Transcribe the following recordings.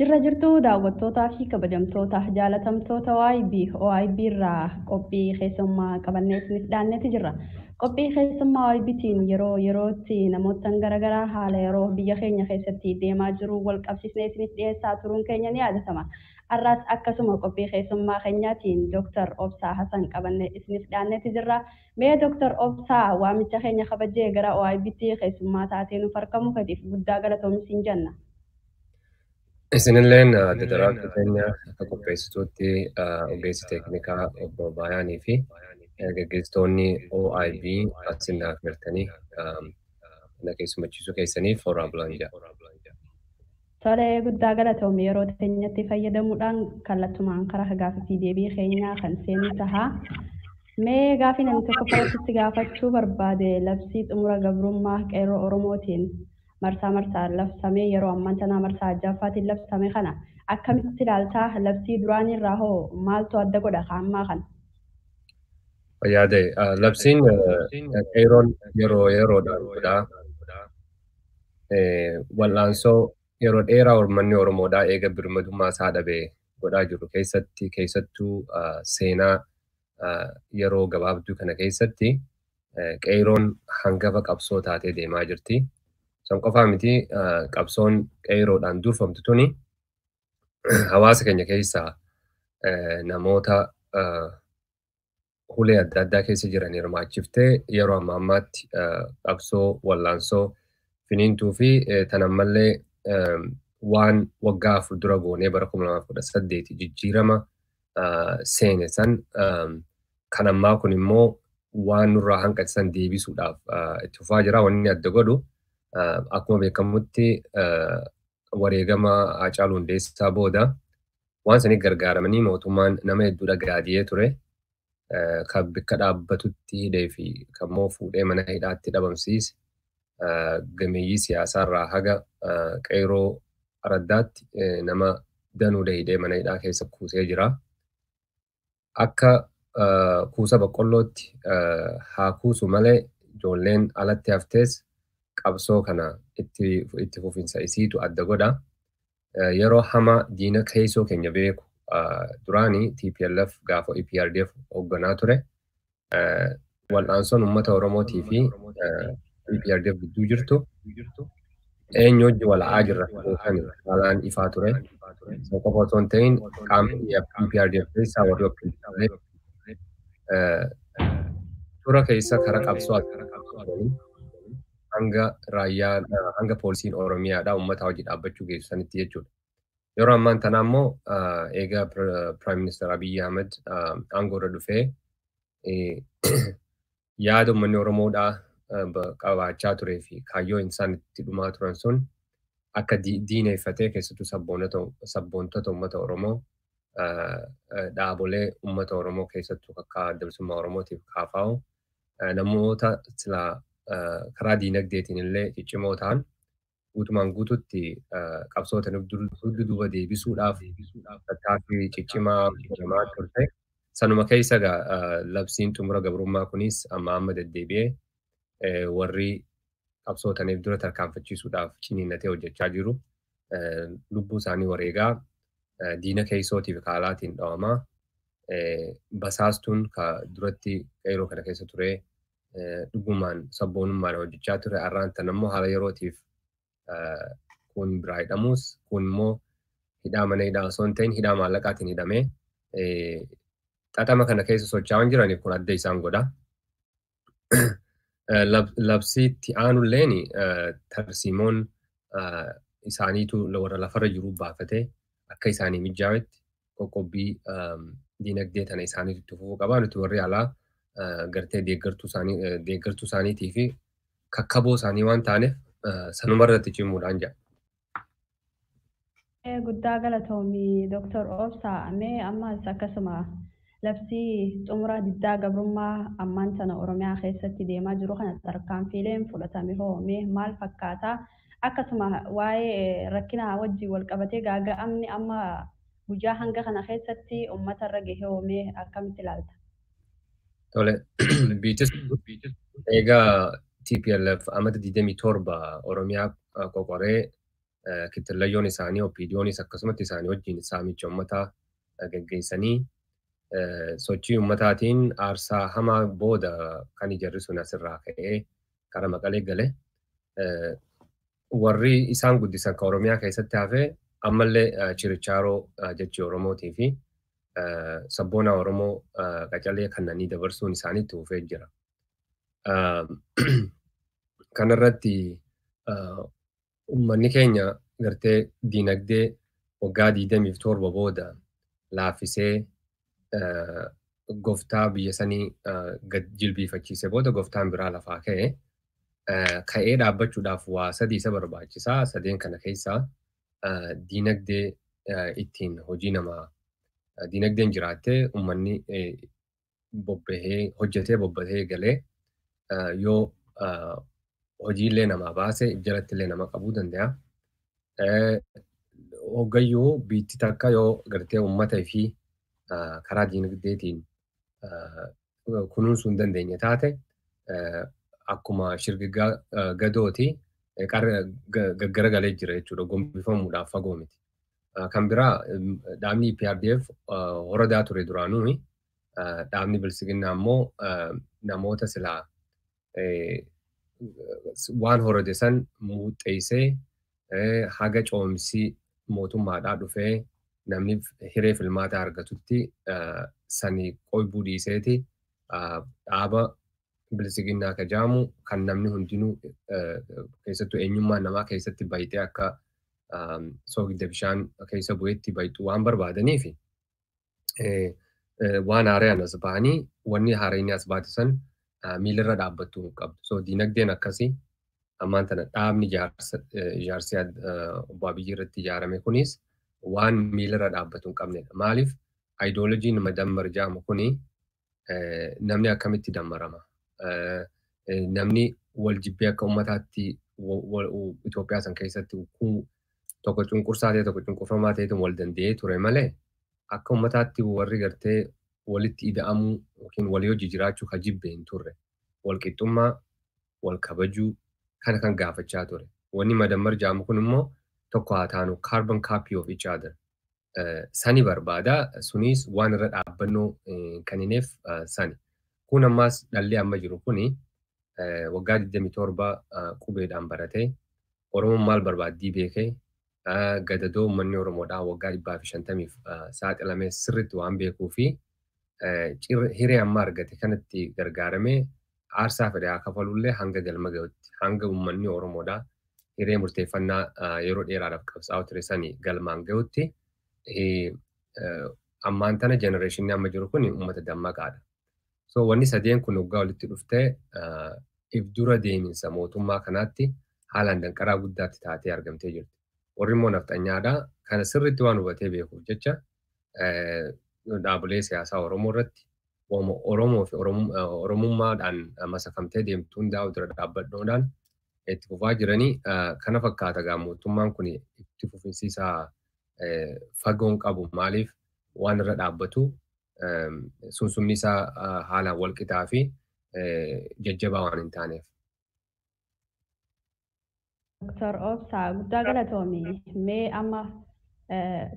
Jirra jirtu daawwattootaa fi kabajamtoota jaalatamtoota OIB OIB irraa qophii keessummaa qabannee isiniif dhiyaanneeti jirra. Qophii keessummaa OIBtiin yeroo yerootti namoota garaagaraa haala yeroo biyya keenya keessatti deemaa jiru wal qabsiisnee isiniif dhiyeessaa turuun keenya ni yaadatama. Har'aas akkasuma qophii keessummaa keenyaatiin Dooktar Obsaa Hasan qabannee isiniif dhiyaanneeti jirra. Mee Dooktar Obsaa, waamicha keenya kabajee gara OIBtti keessummaa taatee nuuf argamuu keetiif guddaa galatoomi siin jenna. Isinilleen daraartuu keenya akka qopheessituutti, ogeessi teeknikaa obbo Baayaanii fi gaggeessitoonni OIB asin naaf hirtanii na keessummachiisuu keessaniif horaa bulaan jedha. Tole, guddaa galatoomi. Yeroo teenyatti fayyadamuudhaan kallattumaan karaa gaaffii fi deebii keenyaa kan seenu taha. Mee gaafii namni tokko farratti gaafachuu barbaade, labsii xumura gabrummaa qeerroo Oromootiin marsaa marsaan labsamee yeroo ammaan tanaa marsaa ja'affaatiin labsame kana akkamitti ilaaltaa? Labsii duraanii irraa hoo maaltu adda godha ammaa kana? Yaade, labsiin qeerroon yeroo yeroodhaan godhaa wal'aansoo yeroo dheeraa uummanni Oromoodhaa eega birmadummaa isaa dhabee godhaa jiru keessatti, keessattuu seenaa yeroo gabaabduu kana keessatti qeerroon hangafa qabsoo taatee deemaa jirti. San qofaa miti, qabsoon qeerroodhaan durfamtu tuni hawaasa keenya keessaa namoota hulee adda addaa keessa jiran hirmaachiftee yeroo ammaa ammaatti qabsoo wallaansoo finiintuu fi tan ammallee waan waggaa 4 dura goonee bara 2018 jijjiirama seene san kan ammaa kun immoo waan nurraa hanqate san deebisuudhaaf itti fufaa jira. Wanni adda godhu, akkuma beekamutti, wareegama Haacaaluu Hundeessaa booda waan sanii gargaaramanii mootummaan nama hedduudha gaadiyee ture. Kan bakka dhaabbatutti hidhee fi kan immoo fuudhee mana hidhaatti dhabamsiise, gameeyyii siyaasaarraa haga qeerroo araddaatti nama danuudha hidhee mana hidhaa keessa kuusee jira. Akka kuusa boqqollootti haa kuusu malee, ijoolleen alatti haftees qabsoo kana itti fufinsa isiitu adda godha. Yeroo hama diina keessoo keenya beeku, duraanii TPLF gaafa EPRDF hoogganaa ture, wal'aansoon uummata Oromootii fi EPRDF gidduu jirtu eenyu wajji wala'aa jirra kan haalaan ifaa ture. Isa qofa osoo hin ta'in, qaamni EPRDF keessaa warri OPDO tura keessa karaa qabsoo hanga raayyaa, hanga poolisiin Oromiyaadhaa uummata hojii dhaabbachuu geessisanitti jechuudha. Yeroo ammaan tana immoo eega Prime Minister Abiyyi Ahmed aangoo irra dhufee yaada uummanni Oromoodhaa qabaachaa turee fi kaayyoo isaan itti dhumaa turan sun akka diineeffatee, keessattuu sabboontota uummata Oromoo, dhaabolee uummata Oromoo, keessattuu akka Adda Bilisummaa Oromootiif KFO, namoota silaa karaa diinagdeetiin illee ciccimoo ta'an guutumaan guututti qabsoota dugda duuba deebisuudhaaf tattaaffii ciccimaa godhamaa turte. Sanuma keessa egaa labsiin xumura gabrummaa kunis amma amma deddeebi'ee warri qabsootaniif dura tarkaanfachiisuudhaaf ciniinnatee hojjechaa jiru. Lubbuu isaanii wareegaa, diina keessootiif kaalaatiin dhawamaa, basaastuun ka duratti qeerroo kana keessa ture dhugumaan sabboonummaan hojjechaa ture har'aan tan ammoo haala yerootiif kun biraa hidhamus, kun immoo hidhaa mana hidhaa osoo hin ta'in hidhaa maallaqaatiin hidhamee xaxama kana keessa socho'aa jiraniif kun adda isaan godha. Labsiitti aanulleen tarsiimoon isaaniitu warra lafarra jiru baafatee akka isaanii mijaa'etti qoqqobbii diinagdee tana isaaniitu itti fufuu qaba. Nuti warri alaa gartee deeggartuu isaaniitii fi kakkaboo isaanii waan taaneef sanuma irratti cimuudhaan jedha. Guddaa galatoomi, Dooktar Obsaa. Mee ammas akkasuma labsii xumura diddaa gabrummaa ammaan tana Oromiyaa keessatti deemaa jiru kana tarkaanfiileen fudhatame hoo mee maal fakkaata? Akkasuma waa'ee rakkina wajjin wal qabatee gaaga'amni amma guyyaa hanga kana keessatti uummata irra gahe hoo mee akkamitti ilaalta? Tole, biitis egaa TPLF amata 27 Oromiyaa qoqoree Kittillayyoon isaanii OPDOnis akkasumatti isaanii wajjin saamicha uummataa geggeessanii sochii uummataatiin aarsaa hamaa booda kan ijarri sun asirraa ka'ee kara Maqalee gale. Warri isaan guddisan kan Oromiyaa keessatti hafe ammallee chirichaaroo jechi Oromootii fi sabboona Oromoo qacalee kannanii dabarsuun isaaniitti fufee jira. Kanarratti uummanni keenya gartee diinagdee waggaa 27 booda laaffisee goftaa biyya sanii gad jilbiifachiise booda goftaan biraa lafaa ka'e ka'ee dhaabbachuudhaaf waa sadii isa barbaachisaa. Sadeen kana keessaa diinagdee ittiin hojii namaa diinagdeen jiraattee uummanni bobbahee hojjetee bobbahee galee yoo hojiilee namaa baase jalattillee nama qabuu danda'a. Hoggayyuu biitti takka yoo gartee uummata fi karaa diinagdeetiin kunuunsuu hin dandeenye taate akkuma shirgiggaa gadooti gaggaragalee jira jechuudha. Gombifamuudhaaf fagoo miti. Kan biraa dhaabni EPRDF horodaa ture duraanuu, dhaabni bilisiginnaa immoo namoota silaa waan horode san muuxeessee haga coomsi mootummaadhaa dhufee namni hiree filmaataa argatutti sani qoybuu dhiiseeti dhaaba bilisiginnaa ka jaamu kan namni hundinuu keessattuu eenyummaa namaa keessatti bayitee akka soogidda bishaan keessa bu'eetti bayitu waan barbaadaniif waan haaraan as bahanii wanni haaraan as baate san miilarra dhaabbattuu hin qabdu. So diinagdeen akkasii ammaan tana dhaabni ijaarsi obbo Abiyyi irratti ijaarame kunis waan miilarra dhaabbatu hin qabnedha. Maaliif ayidoolojiin madammar jedhamu kuni namni akkamitti dammarama? Namni wal jibbee akka uummataatti Itoophiyaa san keessatti tokko cunqursaa ta'e tokko cunqurfamaa ta'etu wal danda'ee ture malee akka uummataatti warri gartee walitti ida'amuu yookiin walii hojii jiraachuu ka jibbe hin turre. Wal qixxummaa, wal kabajuu kana kan gaafachaa ture. Wanni madammar jedhamu kun immoo tokko haa taanu, carbon copy of each other. Sani barbaada. Sunis waan irra dhaabbannoo kan hineef sani. Kun ammaas dhalli amma jiru kuni waggaa 27 qubeedhaan baratee Oromoon maal barbaaddii beekee gadadoo uummanni Oromoodhaa waggaa 150f saaxilamee sirriitti waan beekuu fi hiree amma argate kanatti gargaaramee aarsaa fedhe haa kafalullee hanga galma gahutti, hanga uummanni Oromoodhaa hiree murteeffannaa yeroo dheeraadhaaf qabsaa'aa ture sani galmaan gahutti ammaan tana jenereeshinii amma jiru kun uummata dammaqaadha. So wanni sadeen kun waggaa walitti dhuftee if dura deeminsa mootummaa kanaatti haalaan danqaraa guddaatti taatee argamtee jirti. Warri immoo nafxanyaadha. Kana sirriitti waan hubatee beekuuf jecha dhaabolee siyaasaa Oromoo irratti Oromoo fi Oromummaadhaan masakamtee deemtu hundaa dura dhaabbadhuudhaan itti fufaa jiranii kana fakkaata. Gaa mootummaan kun itti fufinsi isaa fagoon qabu, maaliif waan irra dhaabbatu sunsumni isaa haalaan wal qixaa fi jajjabaa waan hin taaneef. Dr. Obsaa, guddaa galatoomi. Mee amma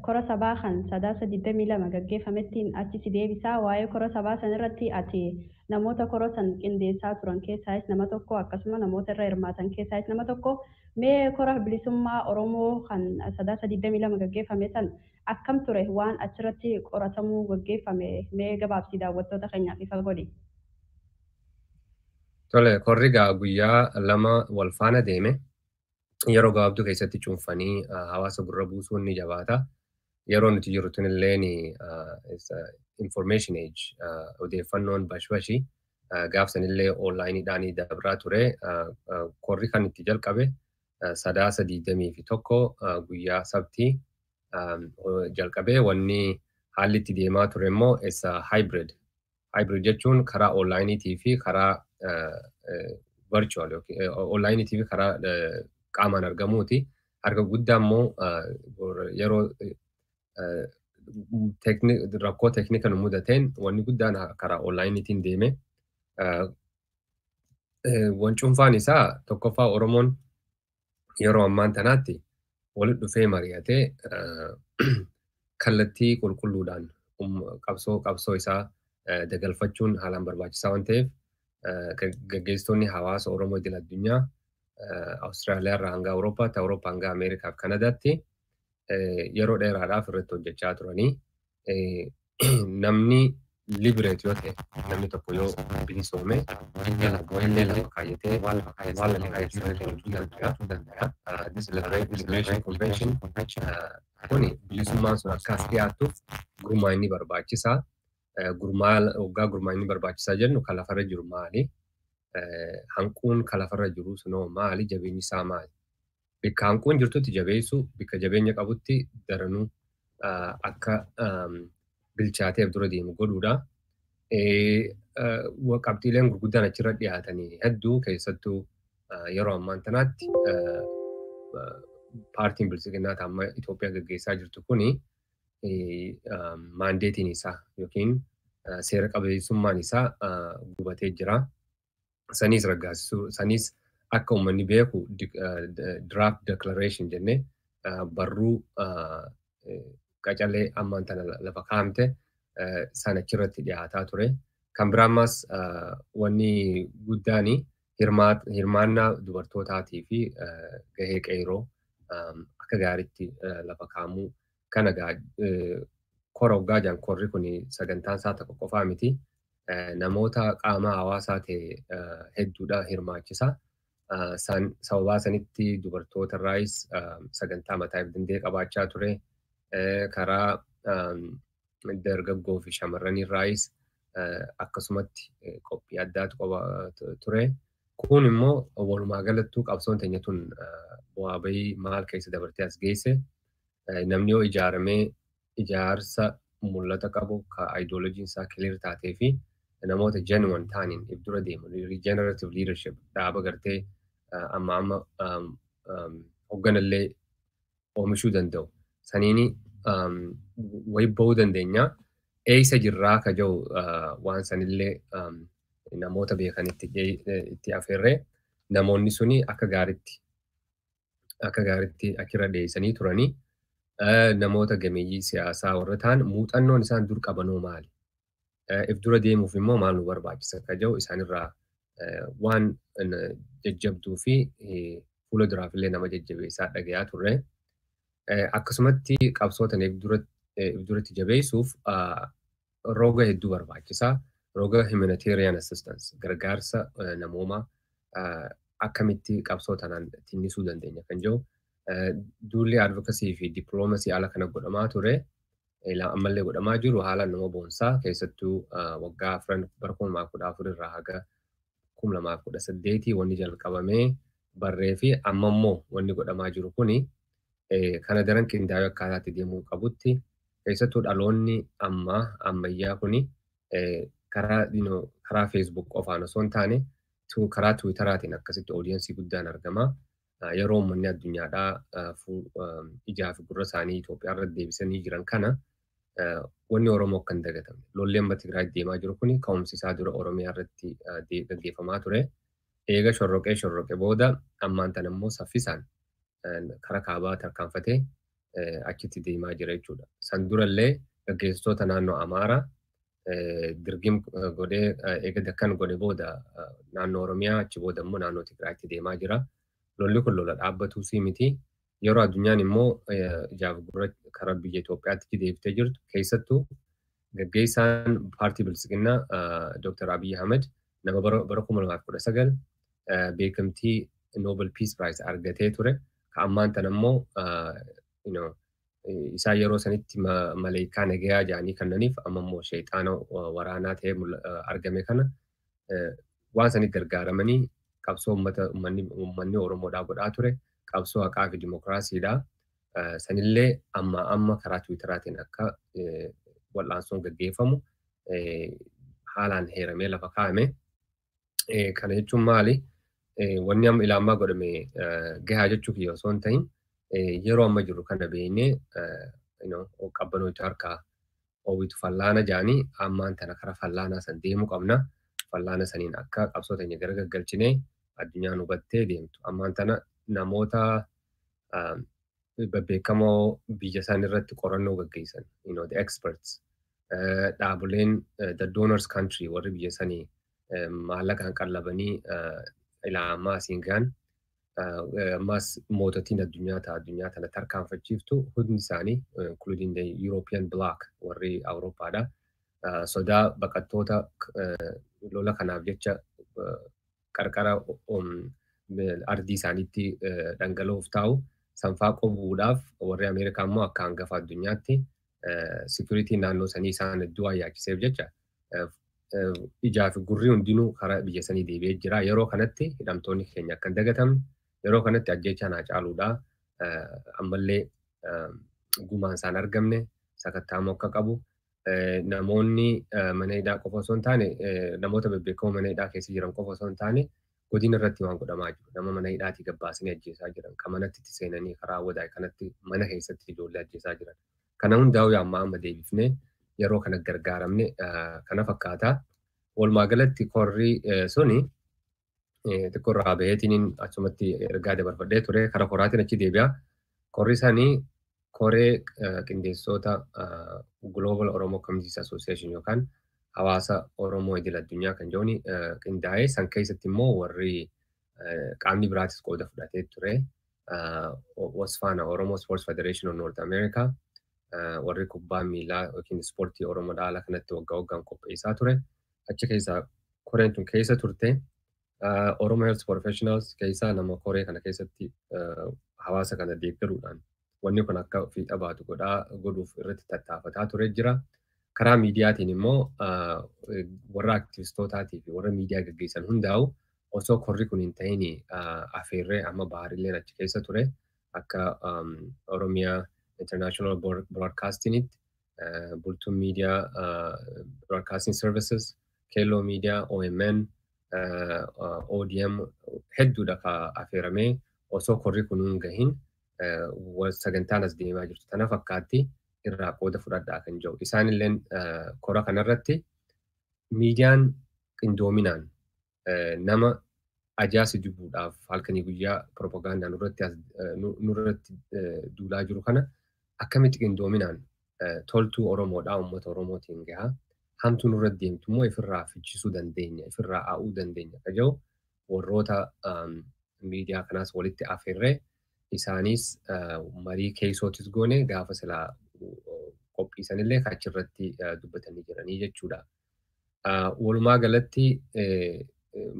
kora sabaa kan Sadaasa 22 gaggeeffamettiin achi si deebisaa. Waa'ee kora sabaa san irratti ati namoota kora san qindeessaa turan keessaayis nama tokko, akkasuma namoota irra hirmaatan keessaayis nama tokko. Mee kora bilisummaa Oromoo kan Sadaasa 22 gaggeeffame san akkam ture? Waan achirratti qoratamuu gaggeeffame mee gabaabsii daawwattoota keenyaaf ifa godhi. Tole, korri gaa guyyaa 2 wal faana deeme. Yeroo gabaabduu keessatti cuunfanii hawaasa gurra buusuun ni jabaata. Yeroo nuti jirru tunilleen information age, odeeffannoon bashbashi gaafsanillee onlaayiniidhaan dabraa ture. Korri kan itti jalqabe Sadaasa 21 guyyaa sabtii jalqabee wanni haalli itti deemaa ture immoo is hybrid. Hybrid jechuun karaa onlaayiniitii fi karaa virtual, onlaayiniitii fi karaa qaamaan argamuuti. Harka guddaa immoo yeroo rakkoo teeknika nu mudateen wanni guddaan karaa onlaayiniitiin deeme. Wan cuunfaan isaa tokkoffaa, Oromoon yeroo ammaan tanaatti walitti dhufee mari'atee kallattii qulqulluudhaan qabsoo isaa dagalfachuun haalaan barbaachisaa waan ta'eef, gaggeessitoonni hawaasa Oromoo idil addunyaa Awustiraaliyaa irraa hanga Awurooppaatti, Awurooppaa hanga Ameerikaa fi Kanadaatti yeroo dheeraadhaaf irratti hojjechaa turanii, namni liberate yoo ta'e, namni tokko yoo bilisoome, illee lafa kaayyatee waan lafa kaayyatee hojjechuu danda'a. This Liberation Convention kuni bilisummaan sun akka as dhiyaatuuf gurmaa'inni barbaachisaa. Waggaa gurmaa'inni barbaachisaa jennu, kan lafarra jiru maali? Hanquun kan lafarra jiru sunoo maali? Jabeenyi isaa maali? Bikka hanquun jirtutti jabeessu, bikka jabeenya qabutti daranuu akka bilchaateef dura deemu godhuudha. Qabxiileen gurguddaan achirra dhiyaatanii hedduu, keessattuu yeroo ammaan tanaatti paartiin bilisiginnaa amma Itoophiyaa gaggeessaa jirtu kuni maandeetiin isaa yookiin seera qabeessummaan isaa gubatee jira. Saniis raggaasisuu, saniis akka uummanni beeku draft declaration jennee barruu qacalee ammaan tana lafa kaa'amte sana achirratti dhiyaataa ture. Kan biraa ammas wanni guddaan hirmaannaa dubartootaatii fi gahee qeeroo akka gaariitti lafa kaa'amuu. Kana kora hoggaa jiran, korri kun sagantaan isaa tokko qofaa miti. Namoota qaama hawaasaa ta'e hedduudha hirmaachisa. Sababaa sanitti dubartoota irraayis sagantaa mataa danda'e qabaachaa ture. Karaa dargaggoo fi shamarran irraayis akkasumatti qophii addaatu ture. Kun immoo walumaa galattuu qabsoon teenya tun bu'aa bahii maal keessa dabartee as geesse, namni yoo ijaaramee ijaarsa mul'ata qabu ka ideoloojiin isaa clear taatee fi namoota genuine ta'aniin if dura deemu, regenerative leadership, dhaaba gartee amma amma hoogganallee oomishuu danda'u. Saniini wayi bahuu dandeenya. Eessa jirraa ka jiru waan sanillee namoota beekanitti itti afeerree, namoonni suni akka gaariitti achirra dhiyeessanii turanii, namoota gameeyyii siyaasaa warra ta'an muuxannoon isaan dur qabanoo maali? If dura deemuuf immoo maal nu barbaachisa ka jiru isaanirraa waan jajjabduu fi fuula duraaf illee nama jajjabeessaa dhagayaa turre. Akkasumatti qabsoota if duratti jabeessuuf roga hedduu barbaachisaa. Roga humanitarian assistance, gargaarsa namoomaa, akkamitti qabsoo tanaan tinnisuu dandeenya kan jiru. Duulli advocacy fi dippiloomasii haala kana godhamaa ture. Ammallee godhamaa jiru haala nama boonsaa, keessattuu waggaa 4 bara 2014 irraa haga 2018 wanni jalqabamee barree fi amma immoo wanni godhamaa jiru kuni kana daran qindaa'ee akkaataa itti deemuu qabutti, keessattuu dhaloonni ammaa ammayyaa kuni karaa Facebook qofaan osoo hin taane karaa Tiwiitaraatiin akkasitti audience guddaan argama. Yeroo uummanni addunyaadhaa ijaa fi gurra isaanii Itoophiyaa irratti deebisanii jiran kana, wanni Oromoo akka hin dagatamne. Lolli amma Tigraay deemaa jiru kuni ka'umsi isaa dura Oromiyaa irratti gaggeeffamaa ture. Eega shorroqee shorroqee booda ammaan tana immoo saffisaan karaa kaabaa tarkaanfatee achitti deemaa jira jechuudha. San durallee gaggeessitoota naannoo Amaaraa dirgim godhee, eega dakkan godhe booda naannoo Oromiyaa, achi booda immoo naannoo Tigraayitti deemaa jira. Lolli kun lola dhaabbatuusii miti. Yeroo addunyaan immoo ijaaf gurra karaa biyya Itoophiyaatti deebitee jirtu, keessattuu gaggeessaan paartii Bilisiginnaa Dr. Abiy Ahmed nama bara 2019 beekamtii Nobel Peace Prize argatee ture. Ka ammaan tana immoo isaan yeroo sanitti maleekaa nagayaa jedhanii kennaniif, amma immoo sheexaana waraanaa ta'ee argame kana, waan sanitti gargaaramanii qabsoo uummanni Oromoodhaa godhaa ture, qabsoo haqaa fi dimokiraasiidhaa, sanillee amma amma karaa Tiwiitaraatiin akka wal'aansoon gaggeeffamu haalaan heeramee lafa kaa'ame. Kana jechuun maali? Wanni amma ilaamaa godhame gahaa jechuu kiyya osoo hin ta'in, yeroo amma jirru kana beeknee, qabbanootu harkaa oowwitu fallaana jedhanii, ammaan tana karaa fallaanaa san deemuu qabna. Fallaana saniin akka qabsoo teenya gara gaggalchinee addunyaan hubattee deemtu. Ammaan tana namoota Babbeekamoo biyya isaan irratti qorannoo gaggeessan, the experts, dhaaboleen the donors country, warri biyya sanii maallaqaan qallabanii ilaa ammaa asiin gahan, ammas moototiin addunyaa ta'a addunyaa tana tarkaanfachiiftu hundi isaanii, including the European bloc, warri Awurooppaadha. Sodaa baqattoota lola kanaaf jecha qarqara ardii isaaniitti dhangala'uuf taa'u sanfaa qobuudhaaf, warri Ameerikaa immoo akka hangafa addunyaatti security naannoo sanii isaan hedduu yaachiseef jecha, ijaa fi gurri hundinuu karaa biyya sanii deebi'ee jira. Yeroo kanatti hidhamtoonni keenya akka hin dagatamne, yeroo kanatti ajjeechaan Haacaaluudha. Ammallee gumaan isaan argamne sakattaamuu akka qabu. Namoonni mana hidhaa qofa osoo hin taane, namoota bebbeekamoo mana hidhaa keessa jiran qofa osoo hin taane, godina irratti waan godhamaa jiru. Nama mana hidhaatii gabbaasanii ajjeesaa jiran, kan manatti itti seenanii karaa wadaa kanatti mana keessatti ijoollee ajjeesaa jiran. Kana hundaa'u amma amma deebifnee yeroo kana gargaaramne kana fakkaata. Walumaa galatti korri suni xiqqoo irraa baheetiin achumatti ergaa dabarfadhee ture. Kara koraatiin achi deebi'a. Korri sanii koree qindeessitoota Global Oromo Communities Association yookaan hawaasa Oromoo idil addunyaa kan jedhuun qindaa'ee, san keessatti immoo warri qaamni biraatis qooda fudhatee ture. OSFNA, Oromo Sports Federation of North America, warri kubbaa miilaa yookiin ispoortii Oromoo dhaala kanatti waggaa waggaan qopheessaa ture. Achi keessaa koreen tun keessa turte. Oromo Health Professionals keessaa nama koree kana keessatti hawaasa kana deeggaruudhaan wanni kun akka fiixa baatu godhaa godhuuf irratti tattaafataa ture jira. Karaa miidiyaatiin immoo warra aktivistootaatii fi warra miidiyaa gaggeessan hundaa'u osoo korri kun hin ta'in afeerree, amma Baharilleen achi keessa ture, akka Oromiyaa International Broadcastingitti, Bultuun Media Broadcasting Services, Keelloo Media, OMN, ODM hedduudha ka afeeramee osoo korri kun hin gahin sagantaan as deemaa jirtu tana fakkaatti, irraa qooda fudhadhaa kan jiru. Isaanilleen kora kanarratti miidiyaan qindoominaan nama ajaasi dibuudhaaf halkanii guyyaa propagaandaa nurratti duulaa jiru kana akkamitti qindoominaan toltuu Oromoodhaa uummata Oromootiin gahaa, hamtuu nurratti deemtu immoo ifirraa fichisuu dandeenya, ifirraa haa'uu dandeenya ka jiru warroota miidiyaa kanaas walitti afeerree, isaanis marii keessootis goone, gaafa silaa qophiisanillee achirratti dubbatanii jiranii jechuudha. Walumaa galatti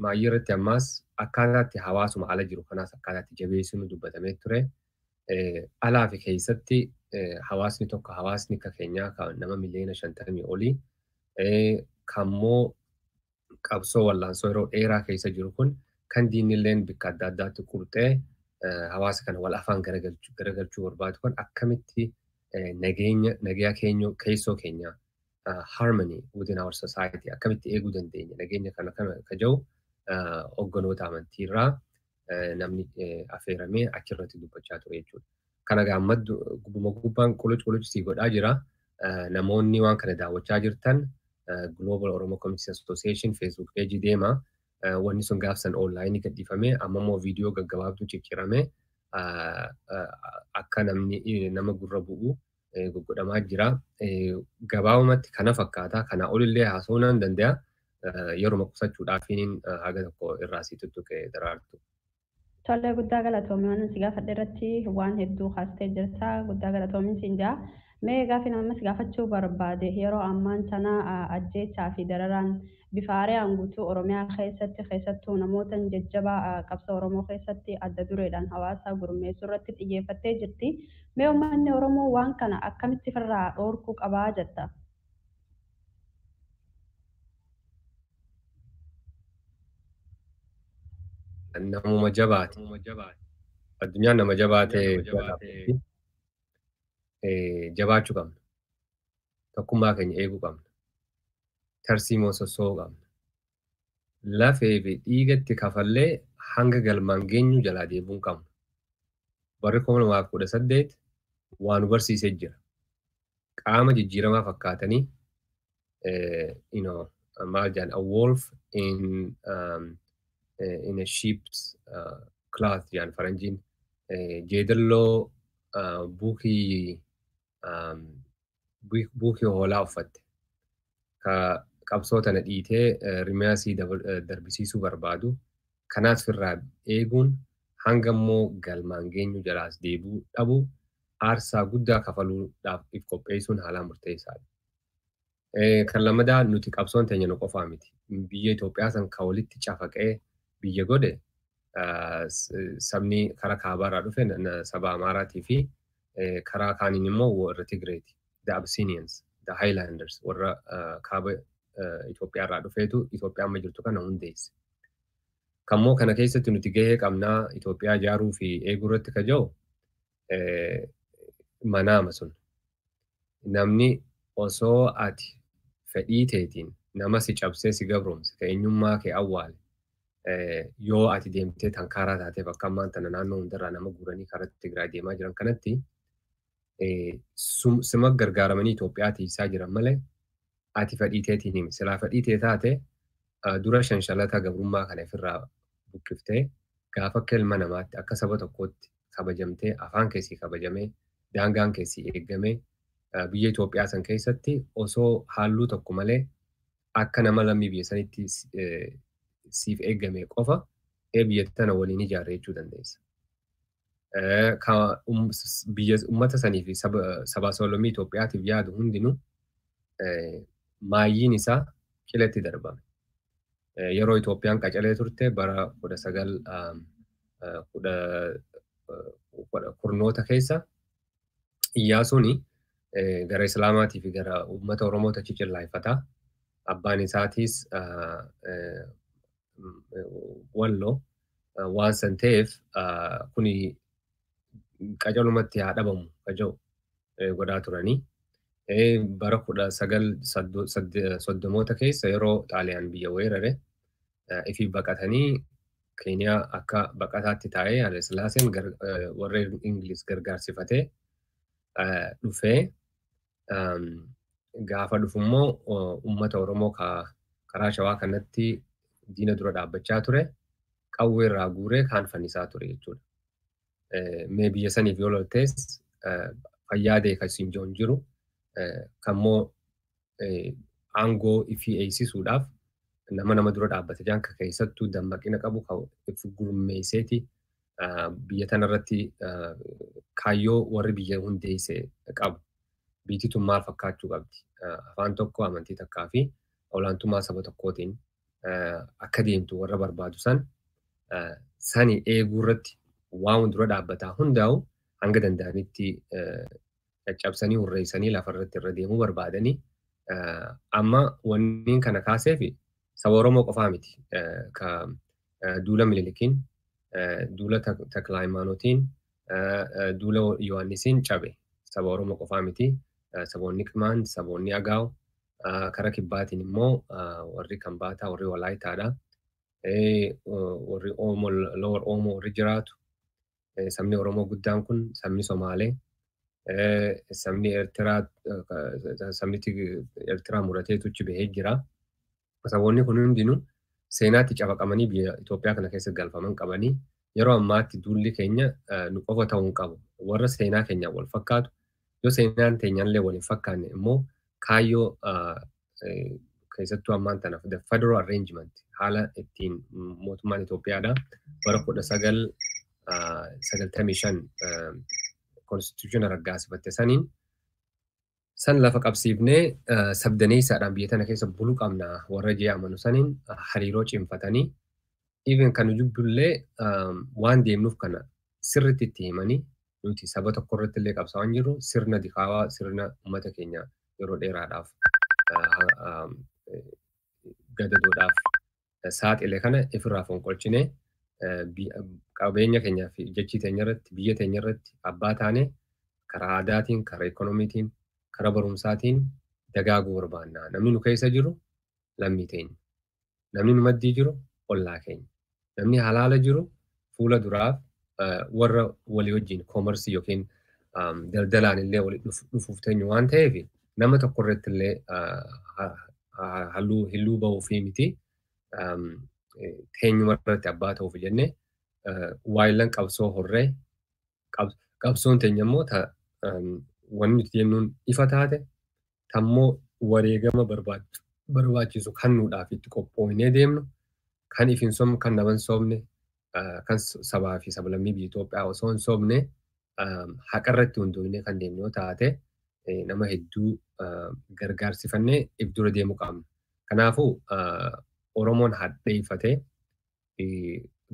maayyii irratti ammaas akkaataatti hawaasuma ala jiru kanaas akkaataatti jabeessinu dubbatamee ture. Alaa fi keessatti hawaasni tokko, hawaasni akka keenyaa kan nama 50 miliyoona olii kammoo qabsoo wallaansoo yeroo dheeraa keessa jiru kun, kan diinilleen bakka adda addaatti qurxee hawaasa kana wal afaan garagalchuu barbaadu kun, akkamitti nageenya nagayaa keenya keessoo keenya, harmony within our society, akkamitti eeguu dandeenya nageenya kana ka jiru hogganoota amantiirraa namni affeeramee achirratti dubbachaa ture jechuudha. Kana gammad gubbuma gubbaan quluc quluc sii godhaa jira. Namoonni waan kana daawwachaa jirtan Global Oromo Community Association Facebook page deema. Wanni sun gaafsan online gadhiifamee, amma immoo viidiyoo gaggabaabduu cicciramee akka namni nama gurra bu'u goggodhamaa jira. Gabaabumatti kana fakkaata. Kana olillee haasa'uu nan danda'a. Yeruma qusachuudhaafiin haga tokko irraa si tuttuqe, Daraartu. Tole, guddaa galatoomii. Waan si gaafadhe irratti waan hedduu kaastee jirta. Guddaa galatoomiin siin jaa. Mee gaaffii nama si gaafachuu barbaade, yeroo ammaan tana ajjeechaa fi dararaan bifa haaraan guutuu Oromiyaa keessatti, keessattuu namoota jajjabaa qabsoo Oromoo keessatti adda dureedhaan hawaasa gurmeessuu irratti xiyyeeffattee jirti. Mee uummanni Oromoo waan kana akkamitti ofirraa dhoorkuu qabaa jetta? Namuma jabaate. Addunyaan nama jabaatee jabaachuu qabna. Tokkummaa keenya eeguu qabna. Tarsiimoo sossoo'uu qabna. Lafee fi dhiigatti kafallee hanga galmaan geenyu jalaa deebi'uu hin qabnu. Barri 2018 waa nu barsiisee jira. Qaama jijjiiramaa fakkaatanii, maal jedhan, a wolf in a sheep's cloth jedhan faranjiin, jeedalloo buukii buukii hoolaa uffatte ka qabsoo tana dhiitee rimaasii darbisiisuu barbaadu kanaas firraa eeguun hanga immoo galmaan geenyu jalaas deebuu dhabu aarsaa guddaa kafaluudhaaf if qopheessuun haalaan murteessaadha. Kan lammadaa nuti qabsoon teenya nu qofaa miti. Biyya Itoophiyaa san ka walitti cafaqee biyya godhe sabni karaa kaabaarraa dhufe saba Amaaraatii fi karaa kaaniin immoo warra Tigreeti. The Abyssinians, the Highlanders warra kaaba Itoophiyaarraa dhufeetu Itoophiyaa amma jirtu kana hundeesse. Kammoo kana keessatti nuti gahee qabnaa Itoophiyaa ijaaruu fi eeguu irratti ka jiru manaama sun. Namni osoo ati fedhii teetiin nama si cabsee si gabroomse ka eenyummaa kee awwaale yoo ati deemtee tankaaraa taatee bakka ammaan tana naannoo hundarraa nama guuranii karaa Tigraay deemaa jiran kanatti sima gargaaramanii Itoophiyaa tiisaa jiran malee ati fedhii teetiin himi. Silaa fedhii tee taate dura shanshalata gabrummaa kana ofirraa buqqiftee gaafa akka ilma namaatti akka saba tokkootti kabajamtee afaan keessii kabajamee daangaan keessii eegamee biyya Itoophiyaa san keessatti osoo halluu tokko malee akka nama lammii biyya sanitti siif eegame qofa biyya tana waliin ijaarre jechuu dandeessa. Biyya uummata sanii fi sabaa sablammii Itoophiyaatiif yaadu hundinuu maayyiin isaa qilatti darbame. Yeroo Itoophiyaan qacalee turte bara 1910 keessa Iyyaasuun gara Islaamaatii fi gara uummata Oromoota cicillaayfataa. Abbaan isaatiis Walloo waan san ta'eef kuni qacalumatti haa dhabamu ka jedhu godhaa turanii. Bara 1930moota keessa yeroo Xaaliyaan biyya weerare ifii baqatanii Keeniyaa akka baqataatti taa'ee Haile Sillaaseen warra Ingiliz gargaarsifatee dhufee gaafa dhufummoo uummata Oromoo karaa Shawaa kanatti diina dura dhaabbachaa ture qawwee irraa guuree kaan fannisaa ture jechuudha. Mee biyya saniif yoo loltees fayyaa ta'e kan siin jiru jiru kammoo aangoo ifii eegsisuudhaaf nama nama dura dhaabbate jaan ka keessattuu dammaqina qabu ka if gurmeesseeti biyya tanarratti kaayyoo warri biyya hundeesse qabu. Biyyi tun maal fakkaachuu qabdi? Afaan tokko amantii takkaa fi olaantummaa saba tokkootiin akka deemtu warra barbaadu san sani eeguu irratti waan dura dhaabbataa hundaa'u hanga danda'anitti caccabsanii hurreessanii lafarratti irra deemuu barbaadanii amma wanni kana kaasee fi saba Oromoo qofaa miti. Ka duula Minilikiin, duula Taklaayimaanotiin, duula Yohaannisiin cabe saba Oromoo qofaa miti. Saboonni Qimaan, saboonni Agaaw, karaa kibbaatiin immoo warri Kambaataa, warri Walaayitaadha. Warri Oomoo, Lower Oomoo warri jiraatu. Sabni Oromoo guddaan kun sabni Somaalee, sabni Eertiraa, sabni Eertiraa murateetu achi bahee jira. Saboonni kun hundinuu seenaatti cafaqamanii biyya Itoophiyaa kana keessa galfaman qabanii yeroo ammaatti duulli keenya nu qofa ta'uu hin qabu. Warra seenaa keenyaan wal fakkaatu yoo seenaan teenyaallee wal hin fakkaanne immoo kaayyoo keessattuu ammaan tanaaf the federal arrangement haala ittiin mootummaan Itoophiyaadha bara 1995 constitution raggaasifatte saniin san lafa qabsiifnee sabdaneessaadhaan biyya tana keessa buluu qabna warra jee amanu saniin hariiroo cimfatanii even kan jubbullee waan deemnuuf kana sirriitti itti himanii nuti saba tokko irratti illee qabsaa'aa jirru sirna dikaawaa sirna uummata keenya yeroo dheeraadhaaf gadadoodhaaf saaxile kana ifirraa fonqolchinee qabeenya keenyaa fi jechii teenya irratti biyya teenya irratti abbaa taane karaa aadaatiin karaa ikoonomiitiin karaa barumsaatiin dagaaguu barbaanna. Namni nu keessa jiru lammii teenya. Namni nu maddii jiru ollaa keenya. Namni halaala jiru fuula duraaf warra walii wajjin koomarsii yookiin daldalaan illee walii dhufuuf teenyu waan ta'eef nama tokko irratti illee halluu hilluu bahuufii miti teenyuma irratti abbaa ta'uuf jennee waayillan qabsoo horree Qabsoon teenya immoo wanni nuti deemnuun ifa taate tammoo wareegama barbaachisu kennuudhaaf itti qophoofnee deemnu kan if hin soomne kan nama hin soomne kan sabaa fi sablammii biyya Itoophiyaa osoo hin soomne haqa irratti hundoofnee kan deemnu yoo taate nama hedduu gargaarsifannee if dura deemuu qabna. Kanaafuu Oromoon hadheeffatee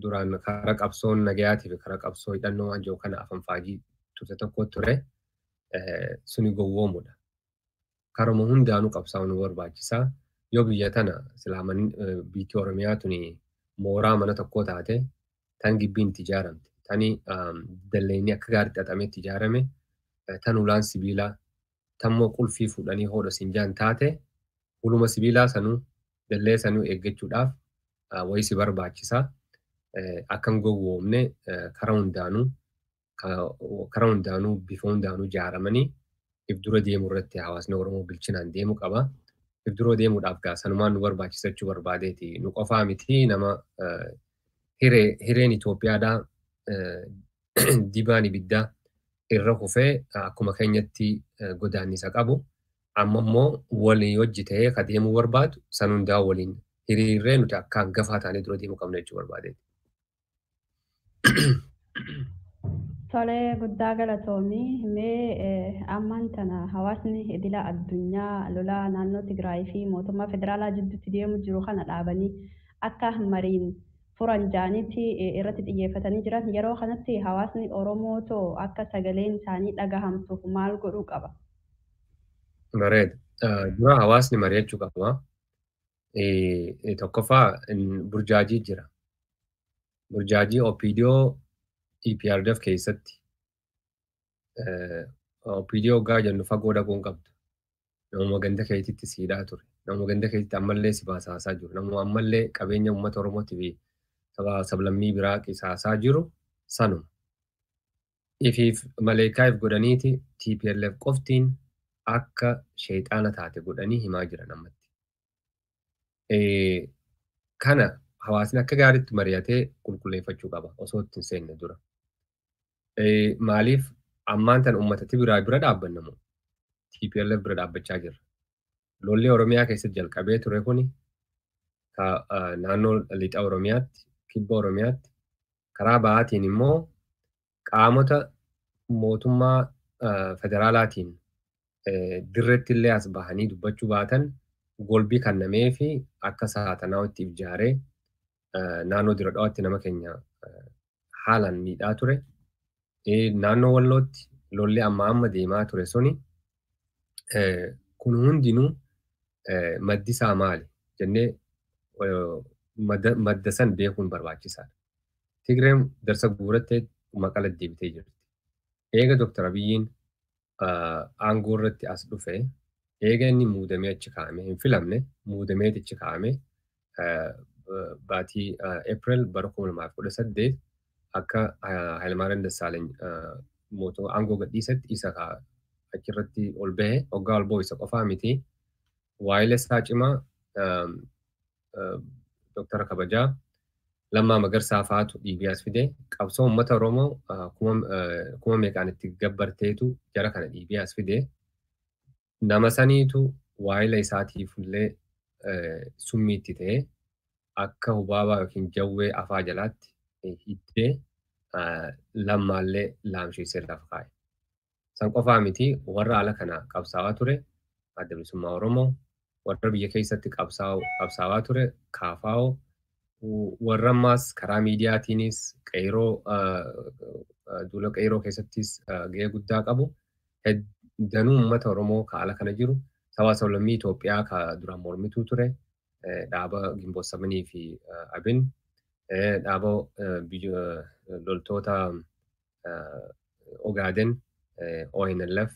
duraan karaa qabsoon nagayaatii fi karaa qabsoo hidhannoo waan jiru kana afaan faajii turte tokko ture suni gowwoomudha. Karuma hundaanuu qabsaa'uu nu barbaachisaa. Yoo biyya tana silaa biyyi Oromiyaa tuni mooraa mana tokkoo taate tan gibbiin itti ijaaramte, tani dalleenni akka gaariitti xaxamee itti ijaarame, tan ulaan sibiilaa, tammoo qulfii fuudhanii hodha sinjaan taate huluma sibiilaa sanuu dallee sanuu eeggachuudhaaf wayii si barbaachisa. Akka hin gowwoomne karaa hundaanuu bifa hundaanuu ijaaramanii if dura deemuu irratti hawaasni Oromoo bilchinaan deemuu qaba. If dura deemuudhaaf gaa sanumaan nu barbaachisa jechuu barbaadeeti. Nu qofaa miti nama hireen Itoophiyaadhaa dibaan ibiddaa irra kufee akkuma keenyatti godaannisa qabu. Amma immoo waliin hojjetee ka deemuu barbaadu san hundaa waliin hiriirree nuti akka hangafaa taanee dura deemuu qabna jechuu barbaadeeti. Tolee, guddaa galatoomii. Mee ammaan tana hawaasni idila addunyaa lolaa naannoo Tigraay fi mootummaa federaalaa jidduutti deemu jiru kana dhaabanii akka mariin furan jaanitti irratti xiyyeeffatanii jiran. Yeroo kanatti hawaasni Oromoo too akka sagaleen isaanii dhagahamtuuf maal godhuu qaba? Bareeda. Dura hawaasni mari'achuu qaba. Tokkoffaa burjaajii jira. Burjaajii OPDO EPRDF keessatti OPDO hoggaa jennu fagoo dhaquu hin qabdu. Namuma ganda keetitti siidhaa ture. Namuma ganda keetitti ammallee si baasaasaa jiru. Namuma ammallee qabeenya uummata Oromootii fi sablammii biraa qisaasaa jiru sanuma. Ifiif maleekaa if godhaniiti TPLF qoftiin akka sheexaana taate godhanii himaa jiran ammatti. Kana hawaasni akka gaariitti mari'atee qulqulleeffachuu qaba osoo itti hin seenne dura. Maaliif ammaan tan uummata Tigraay bira dhaabbanna moo TPLF bira dhaabbachaa jirra. Lolli Oromiyaa keessatti jalqabee ture kuni naannoo lixa Oromiyaatti, kibba Oromiyaatti, karaa bahaatiin immoo qaamota mootummaa federaalaatiin dirreetti illee as bahanii dubbachuu baatan golbii kennamee fi akka saatanaatti ijaaree naannoo dira dhawaatti nama keenya haalaan miidhaa ture. Naannoo Wallootti lolli amma amma deemaa ture suni kun hundinuu maddi isaa maali jennee madda san beekuun barbaachisaadha. Tigreen darsa guurattee maqala deebitee jirti. Eega Dooktar Abiyyiin aangoo irratti as dhufe eega inni muudamee achi kaa'ame hin filamne muudamee achi kaa'ame baatii April bara 2018 akka Hayilmaariyaam Dassaaleny mootummaa aangoo gadhiisetti isa achirratti ol bahe hoggaa ol bahu isa qofaa miti. Waa'ila isaa cimaa Dooktara Kabajaa Lammaa Magarsaa fa'aatu dhiibee as fide qabsoo uummata Oromoo kuma meeqaan itti gabbarteetu jara kana dhiibee as fide nama saniitu waa'ila isaatiif illee summii itti ta'ee akka hubaabaa yookiin jawwee afaa jalaatti hiddee lammaallee laamsheessee lafa kaa'e. San qofaa miti warra ala kana qabsaa'aa ture Adda Bilisummaa Oromoo, warra biyya keessatti qabsaa'aa ture KFO, warra ammaas karaa miidiyaatiinis qeeroo duula qeeroo keessattis gahee guddaa qabu. Danuu uummata Oromoo ka ala kana jiru sabaa sablammii Itoophiyaa ka duraan mormituu ture dhaaba Gimboot Sabanii fi Abin dhaaba loltoota Ogaaden ONLF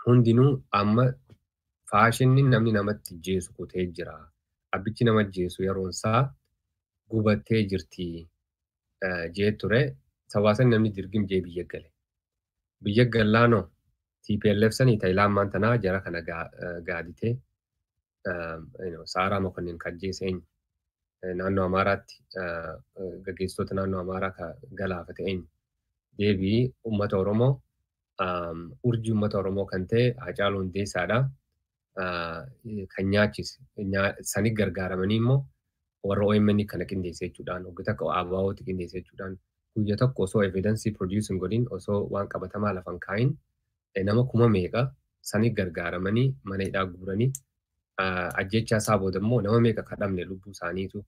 hundinuu amma faashinni namni namatti jeesu kutee jira. Abbichi nama jeesu yeroon isaa gubattee jirti jee ture. Sabaasan namni dirgim jee biyya gale. Biyya gallaanoo TPLF sanii Taayilaan tanaa jara kana gaaditee Saaraa Mokonnin kajjeese eenyu? Naannoo Amaaraatti gaggeessitoota naannoo Amaaraa ka galaafate eenyu? Deebii uummata Oromoo, urjii uummata Oromoo kan ta'e Haacaaluu Hundeessaadha. Kan nyaachise sani gargaaramanii immoo warra OMN kana qindeesse jechuudhaan, hogga takka ABO'tti qindeesse jechuudhaan, guyya tokko osoo evidence produce hin godhin, osoo waan qabatamaa lafa hin kaayin, nama kuma meeqa sani gargaaramanii mana hidhaa guuranii, ajjechaa isaa booda immoo nama meeqa kadhamne lubbuu isaaniitu.